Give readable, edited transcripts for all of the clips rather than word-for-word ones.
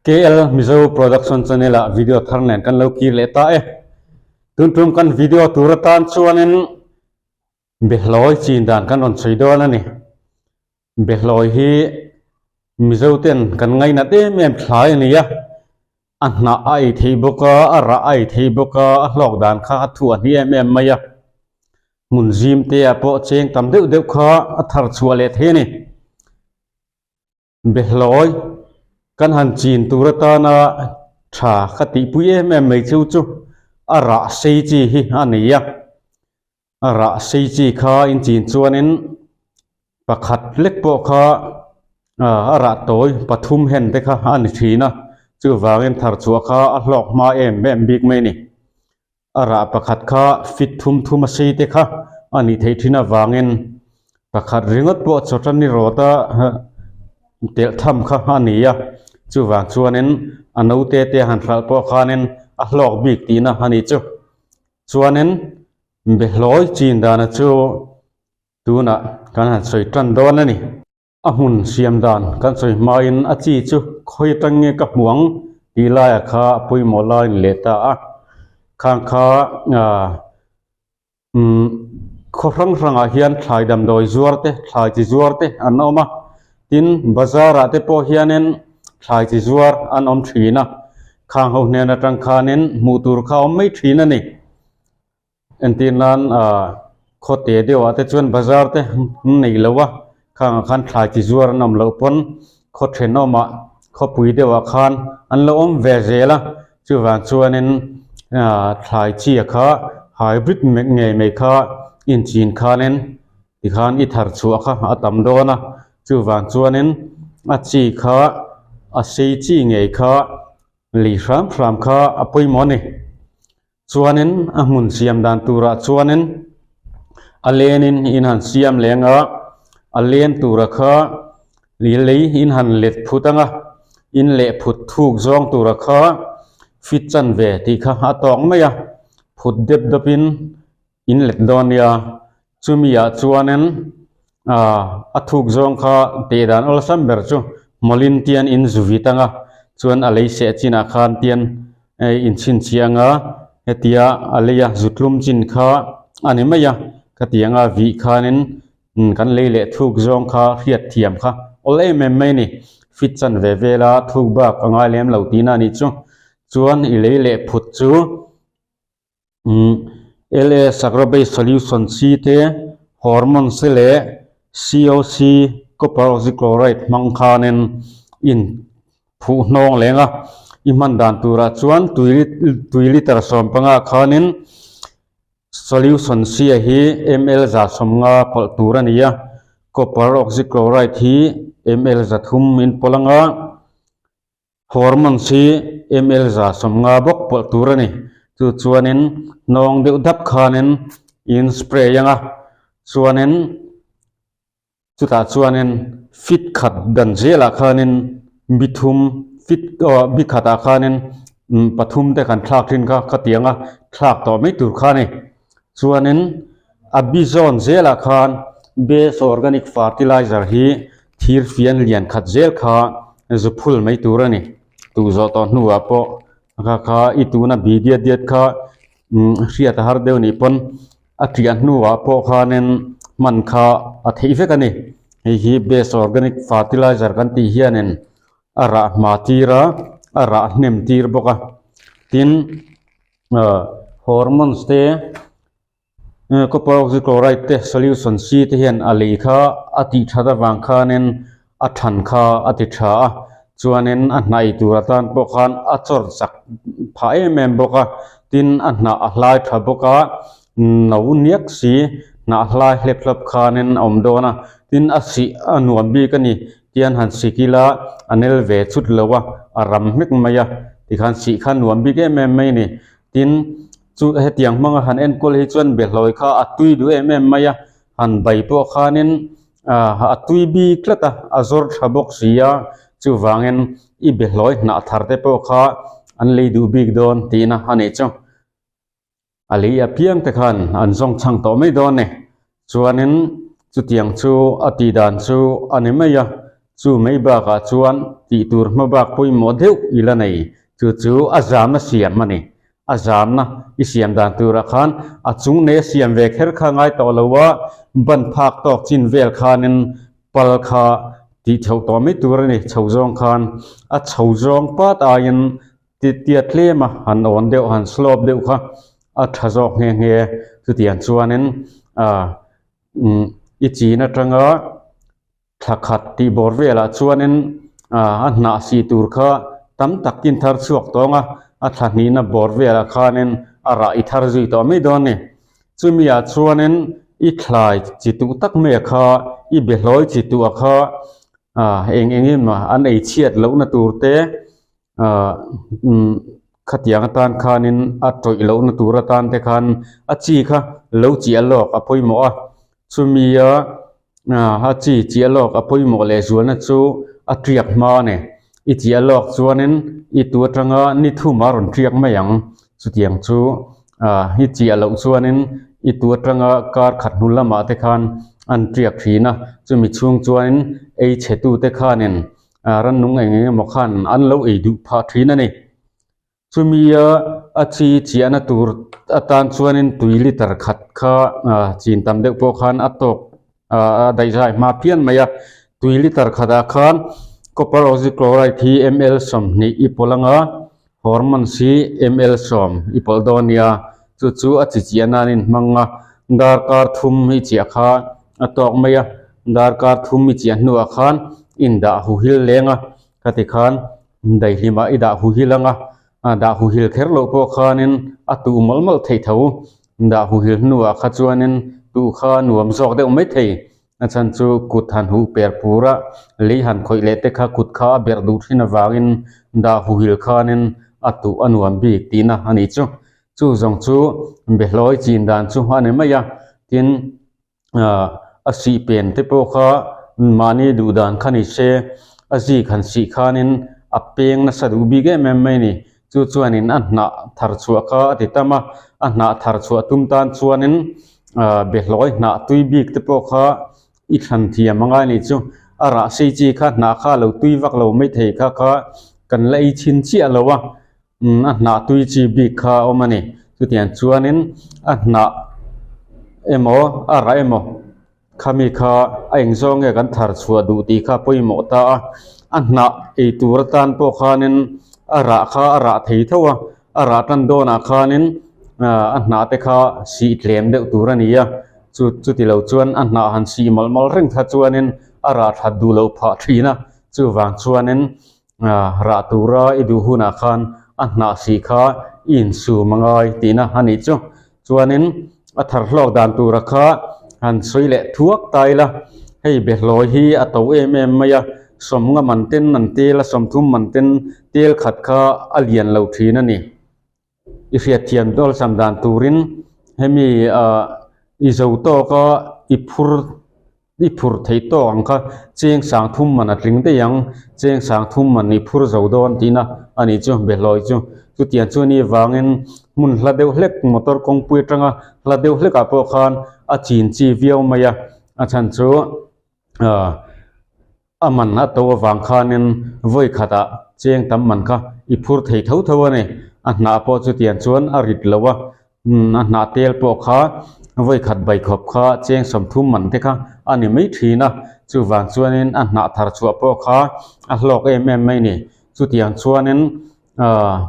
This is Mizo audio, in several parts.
KL Mizo Production Channel ah video thar nen kan lo kir leh ta e. Tun tum kan video tur atan chuanin Behlawi chin dan kan rawn sawi dawn a ni. Behlawi hi Mizo ten kan ngainat em em thlai a ni a, a hnah a ei thei bawk a, a rah a ei thei bawk a, a hlawk dan kha a thuah hni em em mai a. Hmun zim te ah pawh cheng tam deuh deuh kha a thar chhuah leh thei a ni. Behlawi kan han chin tur atana tha ka tihpui em em mai chu chu a rah sei chi hi a ni a. A rah sei chi kha in chin chuanin pakhat lek pawh kha a rah tawi pathum hen te kha a ni thin a, chuvangin thar chhuah kha a hlawk hma em em bik mai a ni. A rah pakhat kha fit thum thum a sei te kha a nih theih thin avangin pakhat ringawt pawh chawṭani rawt a telh tham kha a ni a, chuvang chuanin a naute te han hralh pawh khanin a hlawk bik tihna a nih chu. Chuanin Behlawi chin dana chu tunah kan han sawi tan dawn a ni. A hmun siam dan kan sawi hmain a chi chu khawi atang nge ka hmu ang tih laia kha a pawimawh lai a ni leh ta a. Khang kha umm khaw hrang hrangah hian thlai damdawi zuar te, thlai chi zuar te an awm a. Tin, bazar ah te pawh hianin thlai chi zuar an awm thin a. Khang ho hnen atang khanin hmuh tur kha a awm mai thin a ni. Entir nan ah khaw te deuh ah te chuan bazar te an nei lo a, khang ah khan thlai chi zuar an awm loh pawn khaw thenawm ah khawpui deuh ah khan an lo awm ve zel a, chuvang chuanin ah thlai chi ah kha hybrid ngei mai kha inchin khanin tikhan i thar chhuah kha a tam dawn a, chuvang chuanin a chi kha a sei chi ngei kha lei hram hram kha a pawimawh a ni. Chuanin a hmun siam dan turah chuanin a lenin in han siam leng a, a len tura kha lei in han let phut ang a, in leh phut thuk zawng tura kha fit chanve tih kha a tawk mai a, phut dep dawpin in let dawn nia chumi ah chuanin ah a thuk zawng kha tih dan awlsam ber chu hmawlin tian in zu vit ang a chuan a lei seh chinah khan tian hei in chhinchhiah ang a hetia a lei a zu tlum chin kha a ni mai a khatiang a vih khanin kan lei leh thuk zawng kha hriat thiam kha awl em em mai a ni fit chan ve vel a thuk bak a ngai lem lo tihna a nih chu chuan i lei leh phut chu. LA Sagrobase Solution C te, Hormones te leh COC, Copper Oxychloride, hmang khanin in phuh hnawng leng a. I hman dan turah chuan tui liter 15 khanin Solution C a hi ml 150 pawlh tur a ni a, Copper Oxychloride hi ml 300 in pawlh ang a. Hormones hi ml 150 bawk pawlh tur a ni. Chu chuanin hnawng deuh dap khanin in spray ang a, chuanin chutah chuanin fit khat dan zelah khanin bi thum fit aw bi khatah khanin pathum te kan thlak thin kha khatiang a thlak tawh mai tur kha a ni. Chuanin a bi zawn zelah khan base organic fertilizer hi thir fian lian khat zel kha zu phul mai tur a ni. Tuh zawh tawh hnuah pawh kha kha i tuna bi diat diat kha hriat a har deuh nih pawn a ṭiah hnuah pawh khanin hman kha a theih vek a ni. Hei hi base organic fertilizer kan tih hianin a rah hma tir a, a rah hnem tir bawk a. Tin. Hormones te copper oxychloride te solution C te hian a lei kha a tih that avang khanin a than kha a ti tha a, chuanin a hnaih tur atan pawh khan a chawr chak phah em em bawk a, tin a hnah a hlai tha bawk a, no niak si hnah hlai hlep hlep khanin a awm dawn a, tin a sih a nuam bik a ni. Tian han sik ila a nel ve chut lo a, a ram hmek mai a, tikhan sih kha nuam bik em em mai a ni. Tin, chu hetiang hmanga han enkawl hi chuan behlawi kha a tui duh em em mai a, han bai pawh khanin ah a tui bik tlat a, a zawr tha bawk si a, chuvangin i behlawi hnah thar te pawh kha an lei duh bik dawn tihna a nih chu. A lei apiang te khan an zawng chhang tawh mai dawn ni. Chuanin chutiang chu a tih dan chu a ni mai a. Chu mai bakah chuan tih tur hma bak pawimawh deuh i la nei. Chu chu a zamna siam a ni. A zamna i siam dan turah khan a chung nei a siam ve kher kha ngai tawh lo a, ban phak tawk chin vel khanin pal kha tih chhoh tawh mai tur a ni. Chho zawng khan a chho zawng pat aiin Titia tlema han awn deuh han slope deuh kha a tha zawk nghe nghe chutiang chuanin ah umm i chin atanga thla khat tih bawr velah chuanin ah a hnah sih tur kha tam tak in thar chhuak tawng a a thla hnihna bawr velah khanin a rah i thar zui tawh mai dawn a ni chumi ah chuanin i thlai chi tuh tak mai a kha i behlawi chi tuh a kha ah eng eng emaw an ei chhiat lohna tur te. Ahh umm khatiang atan khanin a tawih lohna tur atan te khan a chi kha lo chiah lawk a pawimawh a chumi a ah a chi chiah lawk a pawimawh leh zualna chu a tiak hma a ni i chiah lawk chuanin i tu atanga ni thum a rawn tiak mai ang chutiang chu ah i chiah loh chuanin i tu atanga kar khat hnu lamah te khan an tiak thin a chumi chhung chuanin ei chhe tute khanin. Rannung eng eng emaw khan an lo ei duh phah thin a ni. Chumia a chi chiahna tur atan chuanin tui liter khat kha chin tam deuh pawh khan a tawk a daihzai hma phian mai a. Tui liter khatah khan copper oxychloride hi ml 20 i pawlh anga hormones hi ml 10 i pawlh dawn nia. Chu chu a chi chiah nanin hmang a, darkar thum i chiah kha a tawk mai a, darkar thum i chiah hnuah khan i indah huhil leng a, khati khan daihlimah i dah huhil ang a, dah huhil kher loh pawh khanin a tuh mawlh mawlh theih tho, dah huhil hnuah kha chuanin tuh kha nuam zawk deuh mai thei. A chhan chu kut han huh per pur a, lei han khawih leh te kha kut kha a berh duh thin avangin dah huhil khanin a tuh a nuam bik tihna a nih chu. Chu zawng chu behlawi chin dan chu a ni mai a, tin ah a sih pen te pawh kha mahni duh dan kha ni se, a zik han sih khanin a peng nasa duh bik em em mai a ni. Chu chuanin a hnah thar chhuah kha a ti tam a, a hnah thar chhuah tum tan chuanin ah behlawi hnah tui bik te pawh kha i thlan thiam angai a nih chu. A rah sei chi kha hnah kha a lo tui vak lo maithei kha kha kan la ei chhin chiah lo a. Umm a hnah tui chi bik kha a awm a ni. Chutiang chuanin a hnah emaw a rah emaw khami kha a engzawng nge kan thar chhuah duh tih kha pawimawh ta a. A hnah ei tur atan pawh khanin a rah kha a rah thei tho a, a rah tan dawnah khanin a hnah te kha sih tlem deuh tur a ni a. Chu chuti lo chuan a hnah han sih mawlh mawlh reng kha chuanin a rah that duh loh phah thin a. Chuvang chuanin Rah tura i duh hunah khan a hnah sih kha i insum a ngai tihna a nih chu. Chuanin a thar hlawk dan tura kha han sawi leh thuak ta ila, hei behlawi hi a to em em mai a, sawmnga man ten an tel a, sawmthum man ten tel khat kha a lian lo thin a ni. I hriatthiam awlsam dan turin hemi ah i zo tawka i phur i phur theih tawk ang kha cheng sang thum man a tling daih ang cheng sang thum man i phur zo dawn tihna a nih chu behlawi chu chutiang chu ni vangin hmun hla deuh hlek motor kawngpui atanga hla deuh hlekah pawh khan a chin chi viau mai a a chhan chu ah. A man a to avang khanin vawi khatah cheng tam man kha i phur thei tho tho a ni. A hnah pawh chutiang chuan a rit lo a, a hnah tel pawh kha vawi khat bai khawp kha cheng 30 man te kha a ni mai thin a, chuvang chuanin a hnah thar chhuah pawh kha a hlawk em em mai a ni. Chutiang chuanin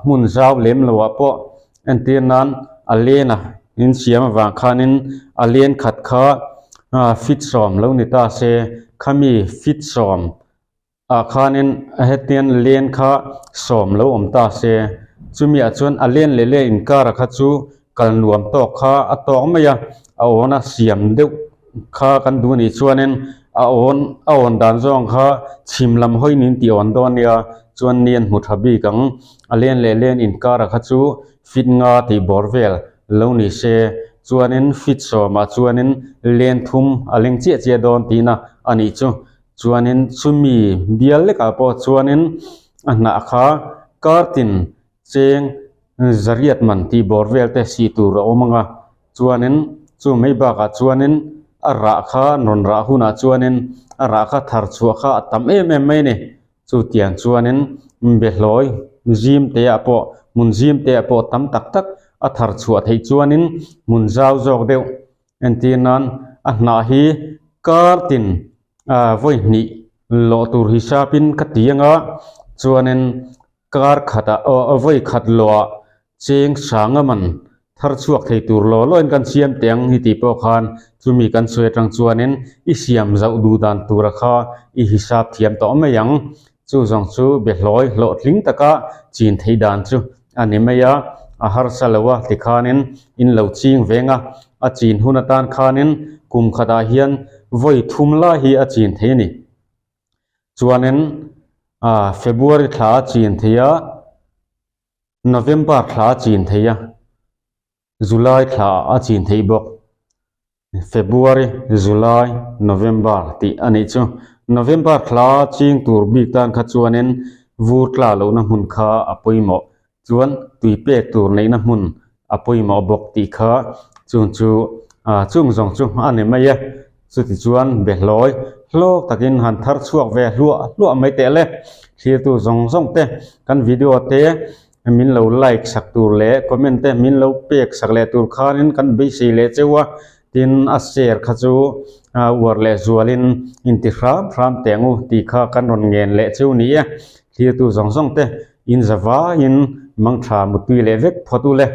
hmun zau lem loah pawh entir nan a len a in siam avang khanin a len khat kha feet 10 lo ni ta se khami feet 10 ah khanin hetian len kha 10 lo awm ta se chumi ah chuan a len leh len inkar kha chu kal nuam tawk kha a tawk mai a a awn a siam deuh kha kan duh anih chuanin a awn a awn dan zawng kha chhim lam hawi niin tih awn dawn nia chuan ni an hmu tha bik ang a len leh len inkar kha chu feet nga tih bawr vel lo ni se chuanin feet 10 ah chuanin len thum a leng chiah chiah dawn tihna a nih chu chuanin chumi bial lekah pawh chuanin a hnah kha kar tin cheng zariat man tih bawr vel te sih tur a awm ang a chuanin chu mai bakah chuanin. a rah kha an rawn rah hunah chuanin a rah kha thar chhuah kha a tam em em mai a ni. Chutiang chuanin behlawi zim te ah pawh hmun zim te ah pawh tam tak tak a thar chhuah theih chuanin hmun zau zawk deuh entir nan a hnah hi kar tin ah vawi hnih lawh tur hisapin ka ti anga chuanin kar khatah aw vawi khat lawhah Cheng sanga man thar chhuak thei tur law lawin kan siam teh ang hi tih pawh khan chumi kan sawi atang chuanin i siam zauh duh dan tura kha i hisap thiam tawh mai ang. Chu zawng chu behlawi hlawhtling taka chin theih dan chu a ni mai a, a harsa lo a tikhanin in lo ching veng a, a chin hun atan khanin kum khatah hian vawi thum lai hi a chin thei a ni. Chuanin February thla a chin thei a. November thla a chin thei a, July thla a chin theih bawk. February, July, November tih a nih chu. November thla ching tur bik tan kha chuanin vur tla lohna hmun kha a pawimawh. Chuan tui pek tur neihna hmun a pawimawh bawk tih kha chung chu chung zawng chu a ni mai e. Chutichuan behlawi hlawk takin han thar chhuak ve hluah hluah mai teh le. Thlirtu zawng zawng te kan video te min lo like sak tur leh comment te min lo pek sak leh tur khanin kan beisei leh cheu a, tin a share kha chu uar leh zualin inti hram hram teh ang u tih kha kan rawn ngen leh cheu ni e. Thlirtu zawng zawng te in za vaiin mangtha mutui leh vek phawt u le.